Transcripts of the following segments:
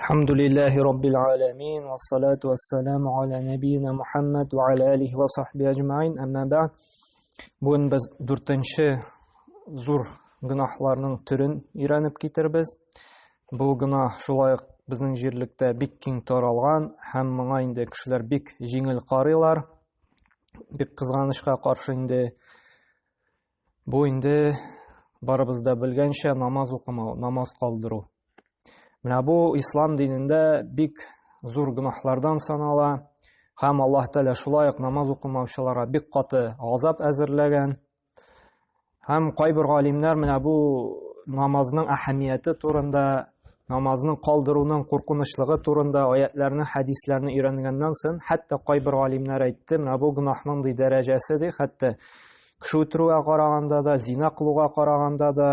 الحمد لله رب العالمين والصلاة والسلام على نبينا محمد وعلى آله وصحبه أجمعين أما بعد. Бүген без дүртенче зур гөнаһларның төрен өйрәнеп китербез. Бу гөнаһ шулай ук безнең җирлектә бик киң таралган һәм моңа инде кешеләр бик җиңел карыйлар. Бик кызганычка каршы инде бу инде барыбыз да белгәнчә намаз укымау, намаз калдыру. Менә бу ислам динендә бик зур гөнаһлардан санала. Һәм Аллаһ Тәгалә шулай ук намаз укымаучыларга бик каты газап әзерләгән. Һәм кайбер галимнәр менә бу намазның әһәмияте турында, намазның калдыруның куркынычлыгы турында аятларны, хәдисләрне өйрәнгәннән соң, хәтта кайбер галимнәр әйтте, менә бу гөнаһның ди дәрәҗәсе ди, хәтта кеше үтерүгә караганда да, зина кылуга караганда да,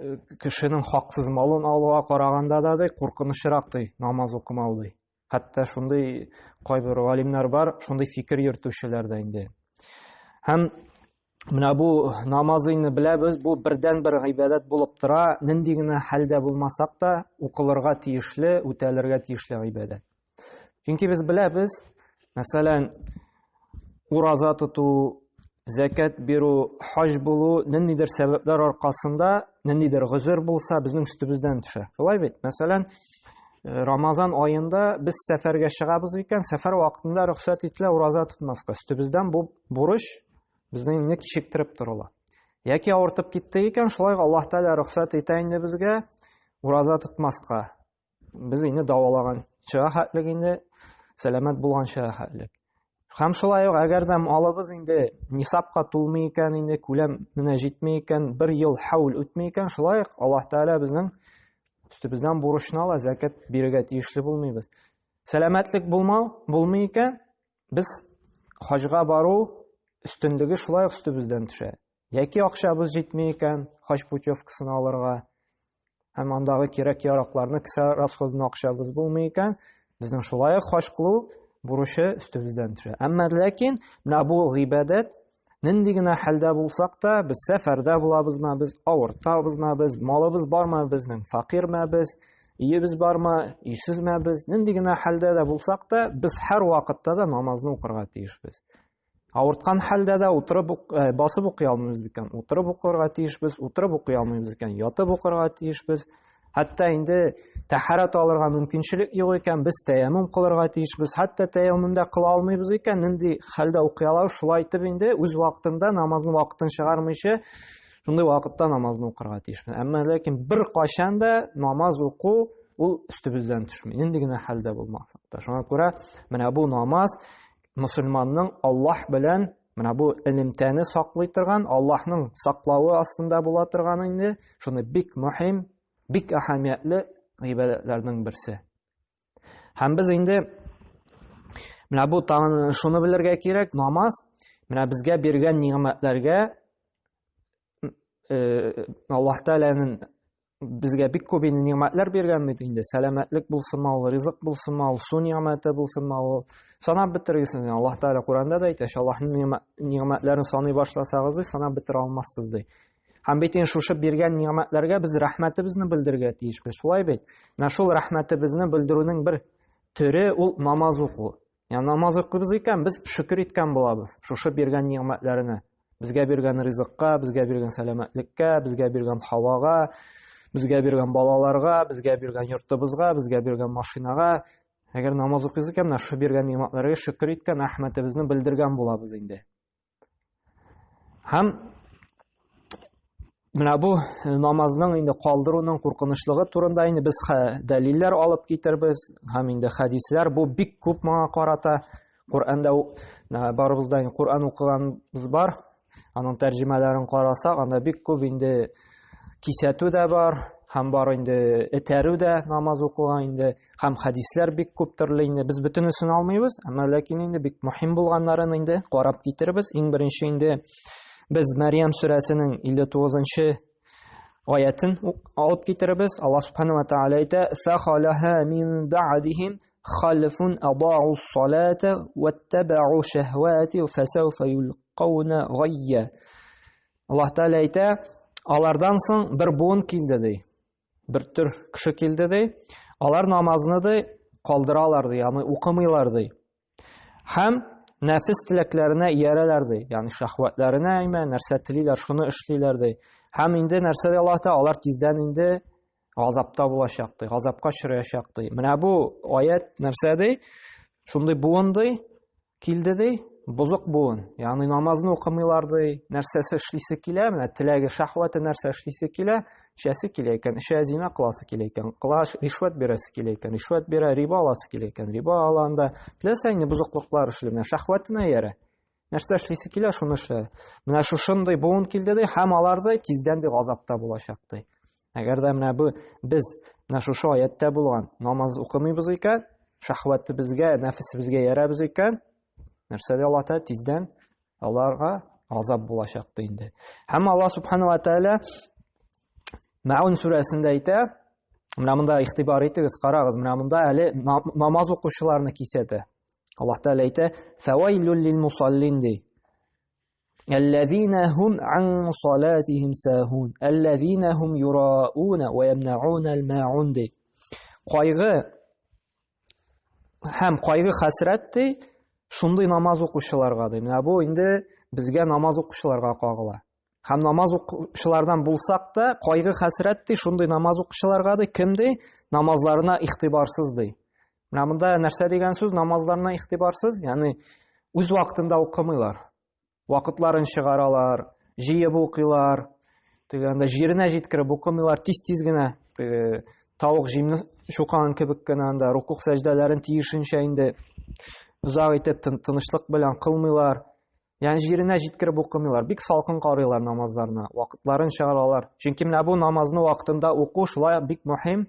э, кешенең хаксыз малын алуга караганда да ди, куркынычрак ди, намаз укымау ди. Хәтта шундый кайбер галимнәр бар, шундый фикер йөртүчеләр дә инде. Һәм менә бу намазыйны беләбез, бу бердән-бер гыйбадәт булып тора, нинди генә хәлдә булмасак та, укылырга тиешле, үтәлергә тиешле гыйбадәт. Чөнки без беләбез, мәсәлән, ураза тоту, зәкәт бирү, хаҗ булу ниндидер сәбәпләр аркасында, ниндидер гозер булса, безнең өстебездән төшә. Шулай бит? Мәсәлән, э, Рамазан аенда без сәфәргә чыгабыз икән, сәфәр вакытында рөхсәт ителә ураза тотмаска. Өстебездән бу бурыч безнең инде кичектереп торыла. Яки авыртып китте икән, шулай Аллаһ Тәгалә рөхсәт итә инде безгә ураза тотмаска. Без инде дәвалаганча хәтлек инде сәламәт булганча хәтлек. Һәм шулай ук әгәр дә малыбыз инде нисабка тулмый икән, инде күләменә җитми икән, бер ел хәул үтми икән, шулай ук Аллаһ Тәгалә безнең өстебездән бурычны ала, зәкят бирергә тиешле булмыйбыз. Сәламәтлек булмау булмый икән, без хаҗга бару өстенлеге шулай ук өстебездән төшә. Яки акчабыз җитми икән, хаҗ путевкасын алырга, һәм андагы кирәк-яракларны кесә расходына акчабыз булмый икән, безнең шулай ук хаҗ кылу бурычы өстебездән төшә. Әмма ләкин менә бу гыйбадәт нинди генә хәлдә булсак та, без сәфәрдә булабызмы, без авыртабызмы, без малыбыз бармы, безнең фәкыйрьме без, өебез бармы, өйсезме без, нинди генә хәлдә дә булсак та, без һәр вакытта да намазны укырга тиешбез. Авырткан хәлдә дә утырып э, басып укый алмыйбыз икән, утырып укырга тиешбез, утырып укый алмыйбыз икән, ятып укырга тиешбез. Хәтта инде тәһарәт алырга мөмкинчелек юк икән, без тәяммум кылырга тиешбез. Хәтта тәяммум да кыла алмыйбыз икән, нинди хәлдә укый алабыз, шулай итеп инде үз вакытында намазны вакытын чыгармыйча, шундый вакытта намазны укырга тиешбез. Әмма ләкин бер кайчан да намаз уку ул өстебездән төшми. Нинди генә хәлдә булмасак та. Шуңа күрә менә бу намаз мөселманның Аллаһ белән менә бу элемтәне саклый торган, Аллаһның саклавы астында була торган инде, шуны бик мөһим, бик әһәмиятле гыйбадәтләрнең берсе. Һәм без инде менә бу тагын шуны белергә кирәк, намаз менә безгә биргән нигъмәтләргә э, Аллаһ Тәгаләнең безгә бик күп инде нигъмәтләр биргән бит инде. Сәламәтлек булсынмы ул, ризык булсынмы ул, су нигъмәте булсынмы ул. Санап бетергесез. Аллаһ Тәгалә Коръәндә дә әйтә, Аллаһның нигъмәтләрен саный башласагыз, ди, санап бетерә алмассыз, ди. Һәм бит инде шушы биргән нигъмәтләргә без рәхмәтебезне белдерергә тиешбез. Шулай бит? Менә шул рәхмәтебезне белдерүнең бер төре ул намаз уку. Ягъни намаз укыйбыз икән, без шөкер иткән булабыз шушы биргән нигъмәтләренә. Безгә биргән ризыкка, безгә биргән сәламәтлеккә, безгә биргән һавага, безгә биргән балаларга, безгә биргән йортыбызга, безгә биргән машинага. Әгәр намаз укыйбыз икән, менә шушы биргән нигъмәтләргә шөкер иткән, рәхмәтебезне белдергән булабыз инде. Һәм менә бу э, намазның инде калдыруның куркынычлыгы турында инде без дәлилләр алып китербез һәм инде хәдисләр бу бик күп моңа карата Коръәндә барыбыз да инде Коръән укыганбыз бар. Аның тәрҗемәләрен карасак, анда бик күп инде кисәтү дә бар, һәм бар инде этәрү дә намаз укуга инде һәм хәдисләр бик күп төрле инде. Без бөтенесен алмыйбыз, әмма ләкин инде бик мөһим булганнарын инде карап китербез. Иң беренче инде без Мәрьям сүрәсенең 59-нчы аятын алып китербез. Аллаһ субхана ва тааля әйтә: "Фахалаха мин ба'дихим халфун адау салата ваттабау шахвати фасауфа юлкауна гайя." Аллаһ Тааля әйтә, алардан соң бер буын килде ди. Бер төр кеше килде ди. Алар намазны ди калдыралар ди, ягъни укымыйлар ди. Һәм нәфес теләкләренә иярәләр ди, ягъни шәһвәтләренә әймә, нәрсә телиләр, шуны эшлиләр ди. Һәм инде нәрсә ди Аллаһ Тәгалә, алар тиздән инде газапта булачак ди, газапка очраячак ди. Менә бу аят нәрсә ди? Шундый буын ди, килде ди, бозык буын. Ягъни намазны укымыйлар ди, нәрсәсе эшлисе килә, менә теләге, шәһвәте нәрсә эшлисе килә, эчәсе килә икән, эчә, зина кыласы килә икән, кыла, ришвәт бирәсе килә икән, ришвәт бирә, риба аласы килә икән, риба ала анда. Теләсә инде бозыклыклар эшли, менә шәһвәтенә иярә. Нәрсә эшлисе килә, шуны эшлә. Менә шушындый буын килде ди, һәм алар ди тиздән ди газапта булачак ди. Әгәр дә менә бу без менә шушы аяттә булган намаз укымыйбыз икән, шәһвәтебезгә, нәфесебезгә ярәбез икән, нәрсә ди Аллаһ Тәгалә тиздән аларга азап булачак ди инде. Һәм Аллаһ субхана ва тәгалә Мәун сүрәсендә әйтә, менә монда игътибар итегез, карагыз, менә монда әле намаз укучыларны кисәтә. Аллаһ Тәгалә әйтә, "Фәвәйлүл лил мусаллин" ди. Әлләзина һум ан салатихим сахун, әлләзина һум юраун ва ямнаун аль-маун ди. Кайгы һәм кайгы хәсрәт ди, шундый намаз укучыларга ди. Менә бу инде безгә намаз укучыларга кагыла. Һәм намаз укучылардан булсак та, кайгы хәсрәт ди, шундый намаз укучыларга ди, кем ди? Намазларына игътибарсыз ди. Менә монда нәрсә дигән сүз? Намазларына игътибарсыз, ягъни үз вакытында укымыйлар. Вакытларын чыгаралар, җыеп укыйлар, дигәндә җиренә җиткереп укымыйлар, тиз-тиз генә теге тавык җимне чукыган кебек кенә анда рукух сәҗдәләрен тиешенчә инде озак итеп тынычлык белән кылмыйлар. Ягъни җиренә җиткереп укымыйлар, бик салкын карыйлар намазларына, вакытларын чыгаралар. Чөнки менә бу намазны вакытында уку шулай бик мөһим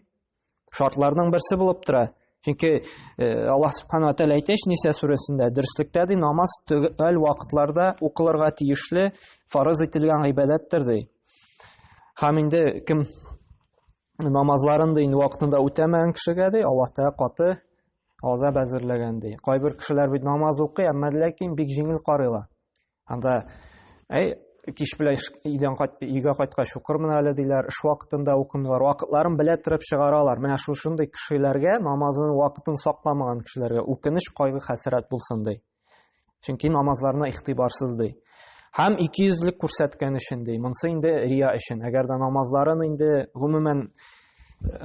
шартларның берсе булып тора. Чөнки э, Аллаһ субхана ва тәгалә әйтә Ниса сүрәсендә, дөреслектә ди намаз төгәл вакытларда укылырга тиешле фарыз ителгән гыйбадәттер ди. Һәм инде кем намазларын да инде вакытында үтәмәгән кешегә ди Аллаһ Тәгалә каты азап әзерләгән ди. Кайбер кешеләр бит намаз укый, әмма ләкин бик җиңел карыйлар. Анда әй кич белән өйдән кайт, өйгә кайткач укырмын әле диләр, эш вакытында укымыйлар, вакытларын белә торып чыгаралар. Менә шушындый кешеләргә намазының вакытын сакламаган кешеләргә үкенеч, кайгы, хәсрәт булсын ди. Чөнки намазларына игътибарсыз ди. Һәм икейөзлек күрсәткән өчен ди. Монсы инде рия өчен. Әгәр дә намазларын инде гомумән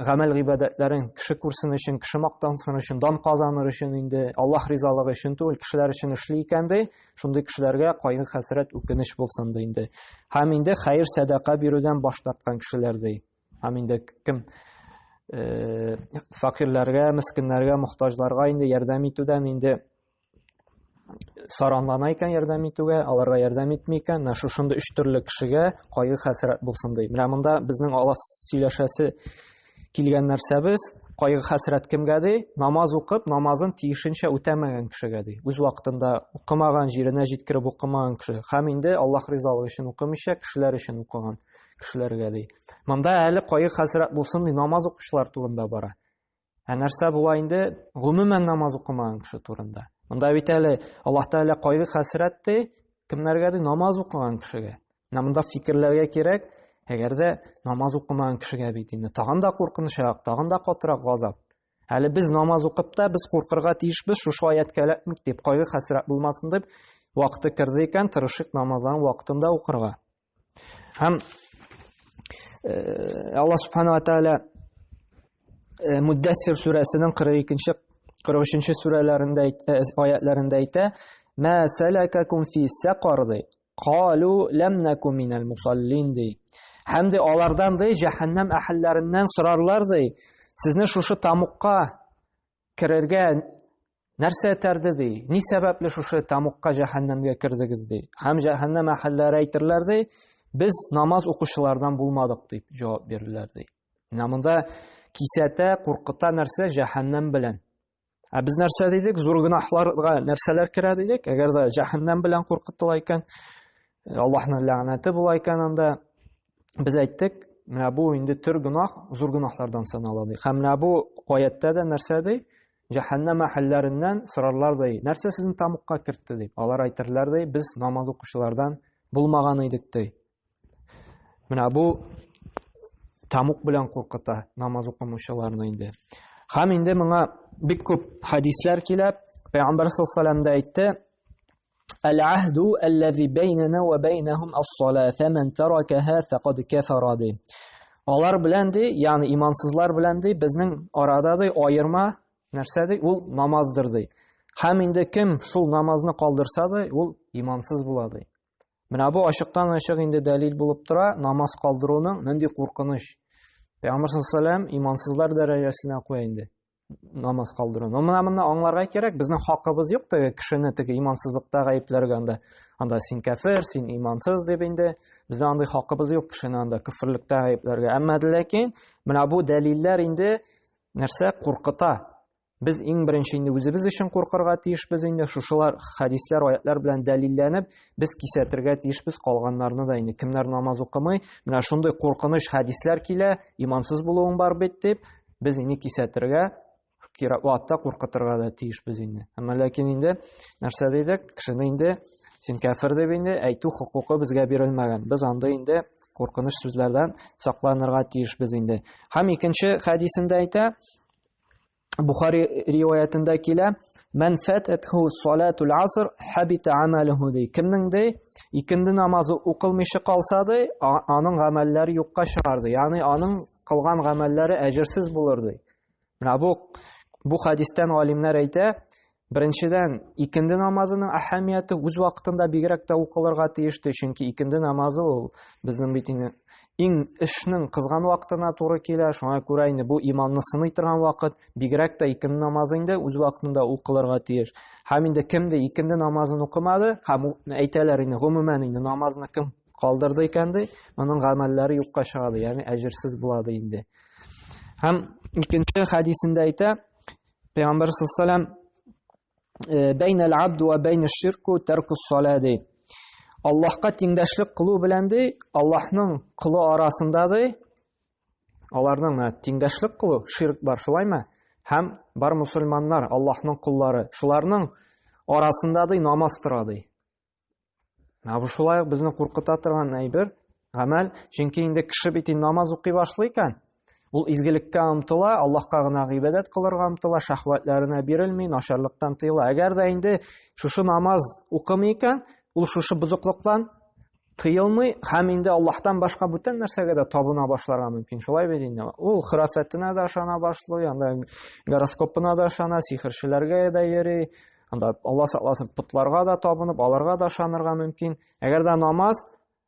гамәл гыйбадәтләрен кеше күрсен өчен, кеше мактансын өчен, дан казаныр өчен инде Аллаһ ризалыгы өчен түгел, кешеләр өчен эшли икән ди, шундый кешеләргә кайгы хәсрәт, үкенеч булсын ди инде. Һәм инде хәер сәдака бирүдән баш тарткан кешеләр ди. Һәм инде кем э, факирләргә, мескеннәргә, мохтаҗларга инде ярдәм итүдән инде саранлана икән ярдәм итүгә, аларга ярдәм итми икән, менә шушындый өч төрле кешегә кайгы хәсрәт булсын ди. Менә монда безнең алла сөйләшәсе килгән нәрсәбез, кайгы хәсрәт кемгә ди? Намаз укып, намазын тиешенчә үтәмәгән кешегә ди. Үз вакытында укымаган, җиренә җиткереп укымаган кеше. Һәм инде Аллаһ ризалыгы өчен укымыйча, кешеләр өчен укыган кешеләргә ди. Монда әле кайгы хәсрәт булсын ди, намаз укучылар турында бара. Ә нәрсә була инде гомумән намаз укымаган кеше турында? Монда бит әле Аллаһ Тәгалә кайгы хәсрәт ди, кемнәргә ди? Намаз укыган кешегә. Менә монда фикерләргә кирәк, әгәр дә намаз укымаган кешегә бит инде тагын да куркынычрак, тагын да катырак газап. Әле без намаз укып та без куркырга тиешбез, шушы аяткә эләкмик дип, кайгы хәсрәт булмасын дип, вакыты керде икән, тырышыйк намазларын вакытында укырга. Һәм э, Алла Субхану ва Тааля э, Муддассир сүрәсенең 42-нче 43-нче сүрәләрендә э, аятларында әйтә: "Ма салакакум фи сақар" ди. Калу лам наку минал мусаллин ди. Һәм ди алардан ди җәһәннәм әһелләреннән сорарлар ди. Сезне шушы тамукка керергә нәрсә этәрде ди? Ни сәбәпле шушы тамукка җәһәннәмгә кердегез ди? Һәм җәһәннәм әһелләре әйтерләр ди, без намаз укучылардан булмадык дип җавап бирерләр ди. Менә монда кисәтә, куркыта нәрсә җәһәннәм белән. Ә без нәрсә дидек? Зур гөнаһларга нәрсәләр керә дидек? Әгәр дә җәһәннәм белән куркытыла икән, Аллаһның ләгънәте була икән анда, без әйттек, менә бу инде төр гөнаһ, зур гөнаһлардан санала ди. Һәм менә бу аяттә дә нәрсә ди? Җәһәннәм әһелләреннән сорарлар ди. Нәрсә сезне тамукка кертте дип. Алар әйтерләр ди, без намаз укучылардан булмаган идек ди. Менә бу тамук белән куркыта намаз укымаучыларны инде. Һәм инде моңа бик күп хәдисләр килә. Пәйгамбәр саллаллаху алейһи дә әйтте: Әл-аһду аллази бәйнәнә ва бәйнәһум ас-сала, фәмән таракаһа фәкад кафара ди. Алар белән ди, ягъни имансызлар белән ди, безнең арада ди аерма нәрсә ди? Ул намаздыр ди. Һәм инде кем шул намазны калдырса ди, ул имансыз була ди. Менә бу ачыктан-ачык инде дәлил булып тора, намаз калдыруның нинди куркыныч. Пәйгамбәр саллаллаху алейһи имансызлар дәрәҗәсенә куя инде намаз калдыруны. Менә моны аңларга кирәк, безнең хакыбыз юк теге кешене теге имансызлыкта гаепләргә анда. Анда син кәфер, син имансыз дип инде безнең андый хакыбыз юк кешене анда көферлектә гаепләргә. Әмма ләкин менә бу дәлилләр инде нәрсә куркыта. Без иң беренче инде үзебез өчен куркырга тиешбез инде шушылар хәдисләр, аятлар белән дәлилләнеп, без кисәтергә тиешбез калганнарны да инде. Кемнәр намаз укымый, менә шундый куркыныч хәдисләр килә, имансыз булуың бар бит дип, без инде кисәтергә, кирәк вакытта куркытырга да тиешбез инде. Әмма ләкин инде нәрсә дидек, кешене инде син кәфер дип инде әйтү хокукы безгә бирелмәгән. Без анда инде куркыныч сүзләрдән сакланырга тиешбез инде. Һәм икенче хәдисендә әйтә, Бухари риваятендә килә, "Ман фататху салатул аср хабита амалуху" ди. Кемнең ди икенде намазы укылмыйча калса ди, аның гамәлләре юкка чыгар ди. Ягъни аның кылган гамәлләре әҗерсез булыр ди. Менә бу хадистән галимнәр әйтә, беренчедән, икенде намазының әһәмияте үз вакытында бигрәк тә укылырга тиеш ди, чөнки икенде намазы ул безнең бит инде иң эшнең кызган вакытына туры килә, шуңа күрә инде бу иманны сыный торган вакыт, бигрәк тә икенде намазы инде үз вакытында укылырга тиеш. Һәм инде кем дә икенде намазын укымады, һәм әйтәләр инде гомумән инде намазны кем калдырды икән ди, моның гамәлләре юкка чыга ди, ягъни әҗерсез була ди инде. Һәм икенче хәдисендә әйтә, Пәйгамбәр саллаллаху бәйнәл абду ва бәйнә ширку тәркус сала ди. Аллаһка тиңдәшлек кылу белән ди, Аллаһның колы арасында ди, аларның менә тиңдәшлек кылу, ширк бар, шулаймы? Һәм бар мусульманнар, Аллаһның коллары, шуларның арасында ди намаз тора ди. Менә бу шулай ук безне куркыта торган әйбер, гамәл. Чөнки инде кеше бит инде намаз укый башлый икән, ул изгелеккә омтыла, Аллаһка гына гыйбадәт кылырга омтыла, шәһвәтләренә бирелми, начарлыктан тыела. Әгәр дә инде шушы намаз укымый икән, ул шушы бозыклыктан тыелмый һәм инде Аллаһтан башка бүтән нәрсәгә дә табына башларга мөмкин. Шулай бит инде. Ул хөрәфәтенә дә ышана башлый, анда гороскопына да ышана, сихерчеләргә дә йөри, Анда Алла сакласын, потларга да табынып, аларга да ышанырга мөмкин. Әгәр дә намаз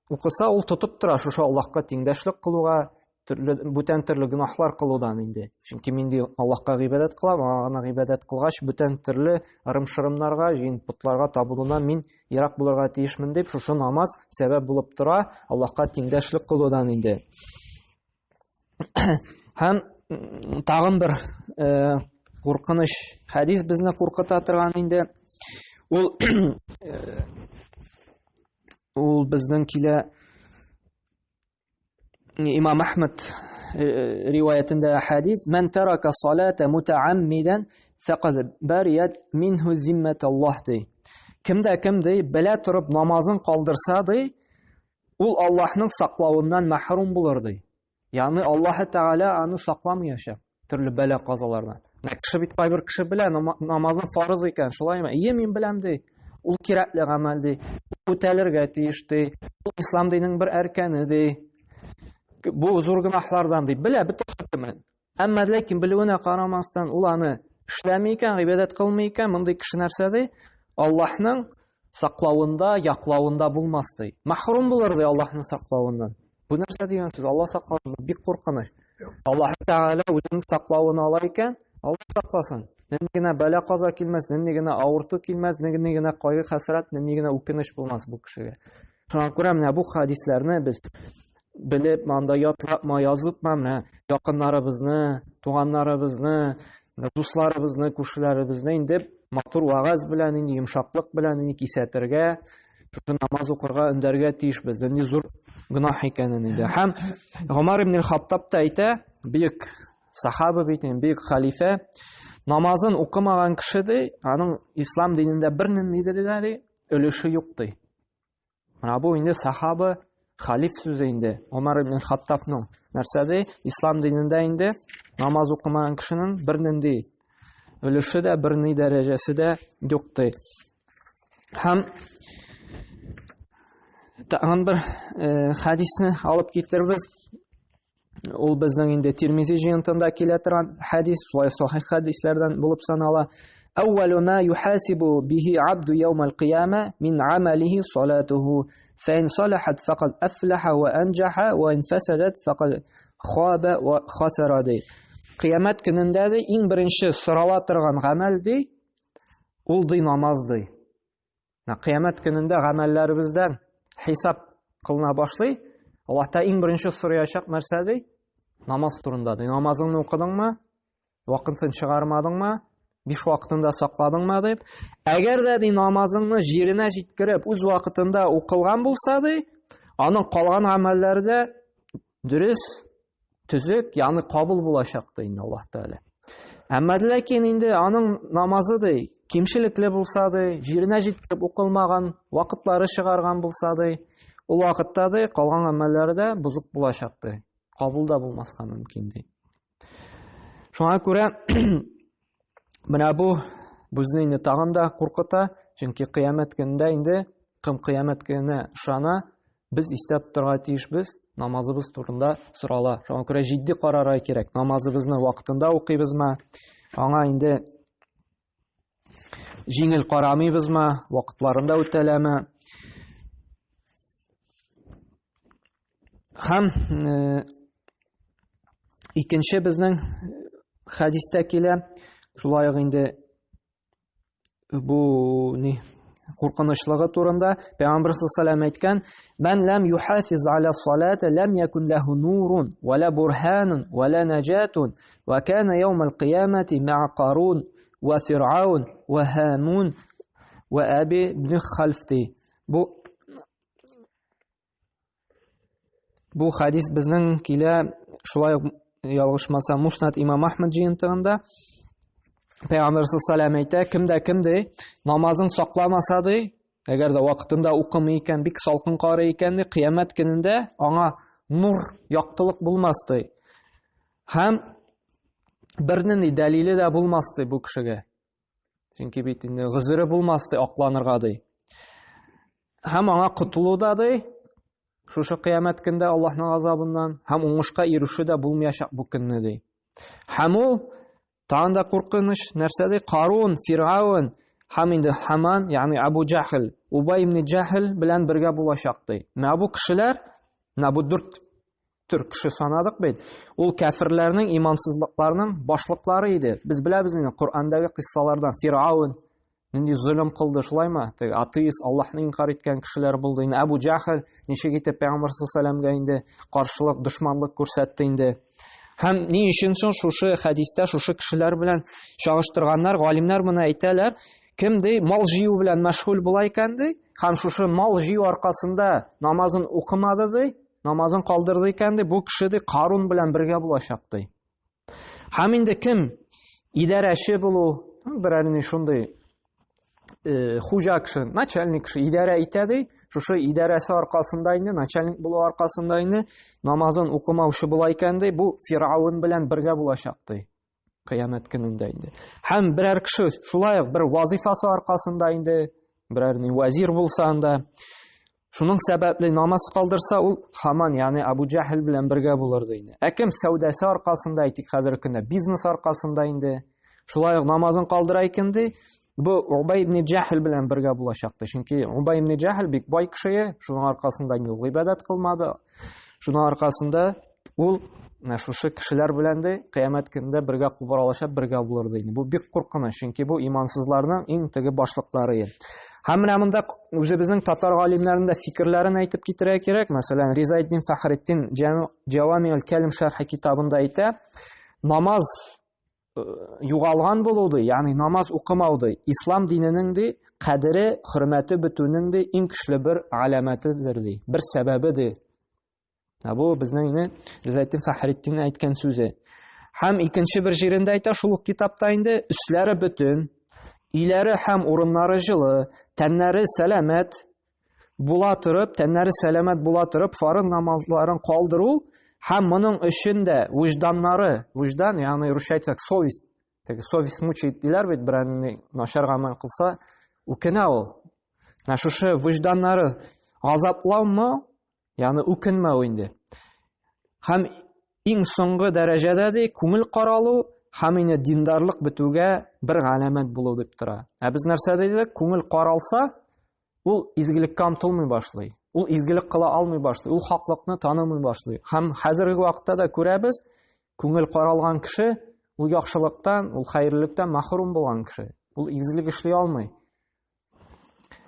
укыса, ул тотып тора шушы Аллаһка тиңдәшлек кылуга, төрле бүтән төрле гөнаһлар кылудан инде. Чөнки мин ди Аллаһка гыйбадәт кылам, аңа гына гыйбадәт кылгач, бүтән төрле ырым-шырымнарга, җыен потларга табынудан мин ерак булырга тиешмен дип, шушы намаз сәбәп булып тора Аллаһка тиңдәшлек кылудан инде. Һәм тагын бер куркыныч хәдис безне куркыта торган инде. Ул ул безнең килә Имам Ахмад риваятендә хәдис: "Ман тарака салата мутааммидан фақад барият минһу зиммат Аллаһ" ди. Кемдә кем ди, белә торып намазын калдырса ди, Ул Аллаһның саклавыннан мәхрүм булыр ди. Ягъни Аллаһ Тәгалә аны сакламаячак төрле бәла казалардан. Менә кеше бит кайбер кеше белә намазның фарыз икән, шулаймы? Ие, мин беләм ди. Ул кирәкле гамәл ди. Үтәлергә тиеш ди. Ул ислам диненең бер әркәне ди. Бу зур гөнаһлардан ди. Белә бөтен хөкемен. Әмма ләкин белүенә карамастан ул аны эшләми икән, гыйбадәт кылмый икән, мондый кеше нәрсә ди? Аллаһның саклавында, яклавында булмас ди. Мәхрүм булыр ди Аллаһның саклавыннан. Бу нәрсә дигән сүз? Аллаһ саклавы бик куркыныч. Аллаһ Тәгалә үзенең саклавын ала икән, Аллаһ сакласын. Нинди генә бәла-каза килмәс, нинди генә авырту килмәс, нинди генә кайгы-хәсрәт, нинди генә үкенеч булмас бу кешегә. Шуңа күрә менә бу хадисләрне без белеп, анда ятлапма, языпма, менә якыннарыбызны, туганнарыбызны, дусларыбызны, күршеләребезне инде матур вәгазь белән, инде йомшаклык белән инде кисәтергә, шушы намаз укырга өндәргә тиешбез. Нинди зур гөнаһ икәнен инде. Һәм Гомар ибн Хаттаб та әйтә, бөек сахаба бит инде, бөек халифә, намазын укымаган кеше ди, аның ислам динендә бернинди дә ди, өлеше юк ди. Менә бу инде сахаба Халиф сүзе инде Омар ибн Хаттабның нәрсә ди? Ислам динендә инде намаз укымаган кешенең бернинди өлеше дә, берни дәрәҗәсе дә юк ди. Һәм тагын бер э, хәдисне алып китербез. Ул безнең инде Тирмизи җыентында килә торган хәдис, шулай сахих хәдисләрдән булып санала. Әүвәлу ма юхасибу бихи абду яумал кыяма мин амалихи салатуху. Фәин салахат факад афлаха ва анҗаха ва ин фасадат факад хаба ва хасара ди. Кыямәт көнендә ди иң беренче сорала торган гамәл ди, ул ди намаз ди. Менә кыямәт көнендә гамәлләребездән хисап кылына башлый. Аллаһ та иң беренче сораячак нәрсә ди? Намаз турында ди. Намазыңны укыдыңмы? Вакытын чыгармадыңмы? Биш вакытында сакладыңмы дип. Әгәр дә ди намазыңны җиренә җиткереп, үз вакытында укылган булса ди, аның калган гамәлләре дә дөрес, төзек, ягъни кабул булачак ди инде Аллаһ Тәгалә. Әмма ләкин инде аның намазы ди, кимчелекле булса ди, җиренә җиткереп укылмаган, вакытлары чыгарган булса ди, ул вакытта ди, калган гамәлләре дә бозык булачак ди. Кабул да булмаска мөмкин ди. Шуңа күрә менә бу безне инде тагын да куркыта, чөнки кыямәт көнендә инде кем кыямәт көненә ышана, без истә тотарга тиешбез, намазыбыз турында сорала. Шуңа күрә җитди карарга кирәк. Намазыбызны вакытында укыйбызмы? Аңа инде җиңел карамыйбызмы? Вакытларында үтәләме? Һәм э, икенче безнең хәдистә килә, шулай ук инде бу ни куркынычлыгы турында Пәйгамбер саллаллаху әйткән: "Ман лам юхафиз аля салата лам якун лаху нурун ва ла бурханун ва ла наҗатун ва кана яум аль-кыямати ма'a Карун ва Фиръаун ва Һамун ва Аби ибн Халф" Бу Бу хадис безнең килә шулай ук ялгышмаса Муснад Имам Ахмад җыентыгында Пәйгамбер саллаллаху әйтә, кемдә кем ди, намазын сакламаса ди, әгәр дә вакытында укымый икән, бик салкын карый икән ди, кыямәт көнендә аңа нур, яктылык булмас ди. Һәм бернинди дәлиле дә булмас ди бу кешегә. Чөнки бит инде гозере булмас ди, акланырга ди. Һәм аңа котылу да ди, шушы кыямәт көндә Аллаһның азабыннан һәм уңышка ирешү дә булмаячак бу көнне ди. Һәм ул тагын да куркыныч нәрсә ди? Карун, Фиргаун һәм инде Хаман, ягъни Абу Җахил, Убай ибн Җахил белән бергә булачак ди. Менә бу кешеләр, менә бу дүрт төр кеше санадык бит. Ул кәферләрнең, имансызлыкларның башлыклары иде. Без беләбез инде Коръәндәге кыйссалардан Фиргаун нинди золым кылды, шулаймы? Теге атеист, Аллаһны инкар иткән кешеләр булды. Инде Абу Җахил ничек итеп Пәйгамбәр саллаллаху инде каршылык, дошманлык күрсәтте инде. Һәм ни өчен соң шушы хәдистә шушы кешеләр белән чагыштырганнар, галимнәр моны әйтәләр, кем ди мал җыю белән мәшгуль була икән ди, һәм шушы мал җыю аркасында намазын укымады ди, намазын калдырды икән ди, бу кеше ди Карун белән бергә булачак ди. Һәм инде кем идарәче булу, берәр ни шундый э, хуҗа кеше, начальник кеше идарә итә ди, шушы идарәсе аркасында инде, начальник булу аркасында инде намазын укымаучы була икән ди, бу Фиргавен белән бергә булачак ди. Кыямәт көнендә инде. Һәм берәр кеше шулай ук бер вазифасы аркасында инде, берәр ни вазир булса анда, шуның сәбәпле намаз калдырса, ул Хаман, ягъни Абу Җахил белән бергә булыр ди инде. Ә кем сәүдәсе аркасында, әйтик, хәзерге көндә бизнес аркасында инде, шулай ук намазын калдыра икән ди, бу Убай ибн Җахил белән бергә булачак ди. Чөнки Убай ибн Җахил бик бай кеше, шуның аркасында инде ул гыйбадәт кылмады. Шуның аркасында ул менә шушы кешеләр белән дә кыямәт көнендә бергә кубаралашып бергә булыр ди. Бу бик куркыныч, чөнки бу имансызларның иң теге башлыклары. Һәм менә монда үзебезнең татар галимнәренең дә фикерләрен әйтеп китерә кирәк. Мәсәлән, Ризаэддин Фәхретдин Җавами аль-Калим шәрхе китабында әйтә, намаз э, югалган булу ди, ягъни намаз укымау ди, ислам диненең ди кадере, хөрмәте бетүнең ди иң көчле бер галәмәтедер ди, бер сәбәбе ди. Ә бу безнең инде Ризаэддин Фәхретдин әйткән сүзе. Һәм икенче бер җирендә әйтә, шул ук китапта инде өсләре бөтен, өйләре һәм урыннары җылы, тәннәре сәламәт. була торып, тәннәре сәламәт була торып, фарыз намазларын калдыру һәм моның өчен дә вөҗданнары, вөҗдан, ягъни русча әйтсәк, совесть, теге совесть мучает диләр бит, берәр начар гамәл кылса, үкенә ул. Менә шушы вөҗданнары газаплаумы, ягъни үкенмәү инде. Һәм иң соңгы дәрәҗәдә ди, күңел каралу һәм инде диндарлык бетүгә бер галәмәт булу дип тора. Ә без нәрсә дидек? Күңел каралса, ул изгелеккә омтылмый башлый. Ул изгелек кыла алмый башлый. Ул хаклыкны танымый башлый. Һәм хәзерге вакытта да күрәбез, күңел каралган кеше ул яхшылыктан, ул хәерлелектән мәхрүм булган кеше. Ул изгелек эшли алмый.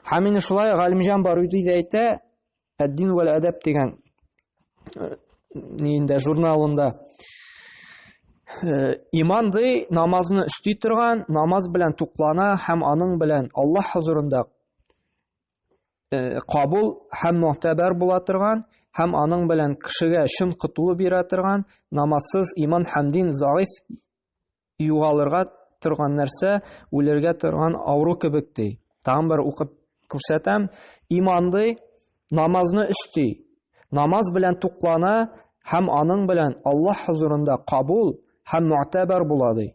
Һәм инде шулай Галимҗан Баруди дә әйтә, Әд-дин вәл әдәб дигән ниендә журналында иман ди намазны өсти торган, намаз белән туклана һәм аның белән Аллаһ хозурында кабул һәм мөхтәбәр була торган һәм аның белән кешегә чын котылу бирә торган намазсыз иман һәм дин заиф югалырга торган нәрсә, үлергә торган авыру кебек ди. Тагын бер укып күрсәтәм. Иман ди, намазны өсти. Намаз белән туклана һәм аның белән Аллаһ хозурында кабул һәм муътәбәр була ди.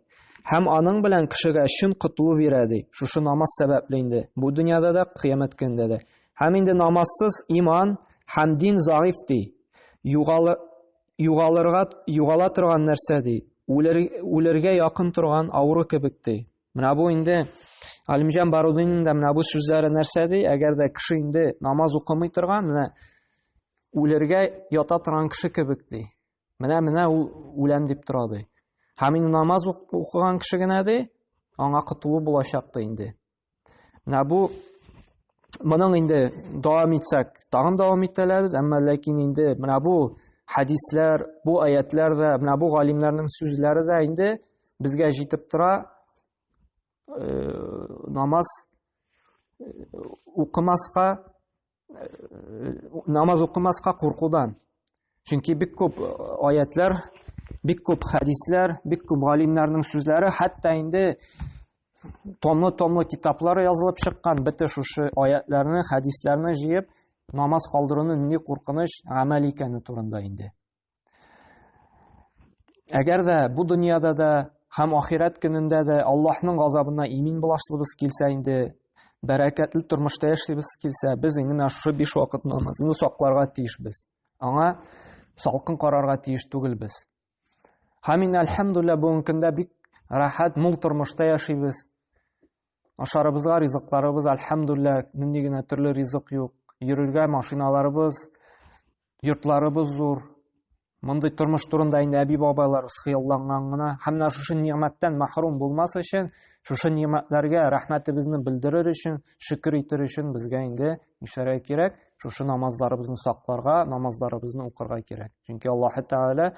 Һәм аның белән кешегә чын котылу бирә ди. Шушы намаз сәбәпле инде. Бу дөньяда да, кыямәт көнендә дә. Һәм инде намазсыз иман һәм дин заиф ди. Югалы югалырга югала торган нәрсә ди. Үлер, үлергә якын торган авыру кебек ди. Менә бу инде Алимҗан Барудинның да менә бу сүзләре нәрсә ди? Әгәр дә кеше инде намаз укымый торган, менә үлергә ята торган кеше кебек ди. Менә менә ул үләм дип тора ди. Һәм инде намаз укыган кеше генә ди, аңа котылу булачак ди инде. Менә бу моның инде дәвам итсәк, тагын дәвам итәләбез, әмма ләкин инде менә бу хәдисләр, бу аятлар да, менә бу галимнәрнең сүзләре дә инде безгә җитеп тора. Э, намаз э, укымаска намаз укымаска куркудан. Чөнки бик күп аятлар, бик күп хәдисләр, бик күп галимнәрнең сүзләре, хәтта инде томлы-томлы китаплар язылып чыккан, бөтен шушы аятларны, хәдисләрне җыеп, намаз калдыруның нинди куркыныч гамәл икәне турында инде. Әгәр дә бу дөньяда да һәм ахирәт көнендә дә Аллаһның газабына имин булашлыбыз килсә инде, бәрәкәтле тормышта яшибез килсә, без инде менә шушы биш вакыт намазны сакларга тиешбез. Аңа салкын карарга тиеш түгелбез. Һәм инде әлхәмдулилла бүгенге көндә бик рәхәт, мул тормышта яшибез. Ашарыбызга ризыкларыбыз, әлхәмдулилла, нинди генә төрле ризык юк. Йөрергә машиналарыбыз, йортларыбыз зур. Мондый тормыш турында инде әби-бабайларыбыз хыялланган гына. Һәм менә шушы нигъмәттән мәхрүм булмас өчен, шушы нигъмәтләргә рәхмәтебезне белдерер өчен, шөкер итер өчен безгә инде нишләргә кирәк? Шушы намазларыбызны сакларга, намазларыбызны укырга кирәк. Чөнки Аллаһ Тәгалә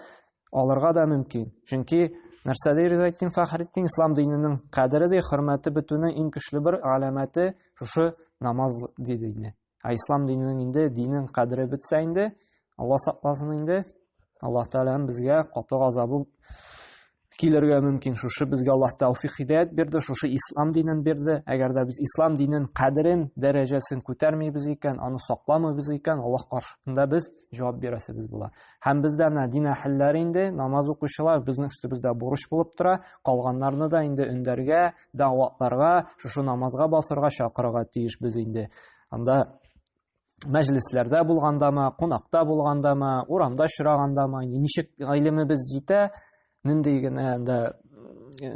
алырга да мөмкин. Чөнки нәрсә ди Ризаэтдин Фәхретдин, ислам диненең кадере ди, хөрмәте бетүнең иң көчле бер галәмәте шушы намаз диде инде. Ә ислам диненең инде динең кадере бетсә инде, Алла сакласын инде, Аллаһ Тәгаләнең безгә каты газабы килергә мөмкин. Шушы безгә Аллаһ тәүфик һидаят бирде, шушы ислам динен бирде. Әгәр дә без ислам динен кадерен, дәрәҗәсен күтәрмибез икән, аны сакламыйбыз икән, Аллаһ каршында без җавап бирәсебез була. Һәм бездә менә дин әһелләре инде, намаз укучылар безнең өстебездә бурыч булып тора, калганнарны да инде өндәргә, дәгъватларга, шушы намазга басырга чакырырга тиешбез инде. Анда мәҗлесләрдә булгандамы, кунакта булгандамы, урамда очрагандамы, ничек гыйлемебез җитә, нинди генә анда э,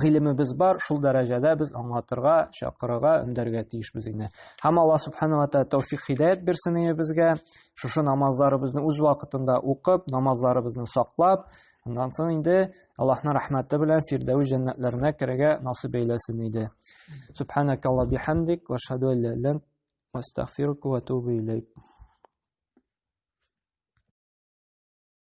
гыйлемебез бар, шул дәрәҗәдә без аңлатырга, чакырырга, өндәргә тиешбез инде. Һәм Алла субхана ва тааля тәүфик һидаят бирсен безгә, шушы намазларыбызны үз вакытында укып, намазларыбызны саклап, аннан соң инде Аллаһның рәхмәте белән Фирдәүс җәннәтләренә керергә насыйп әйләсен иде. Субханакалла бихамдик ва ашһаду ан ла иляха илля анта астагфирука ва атубу илейк.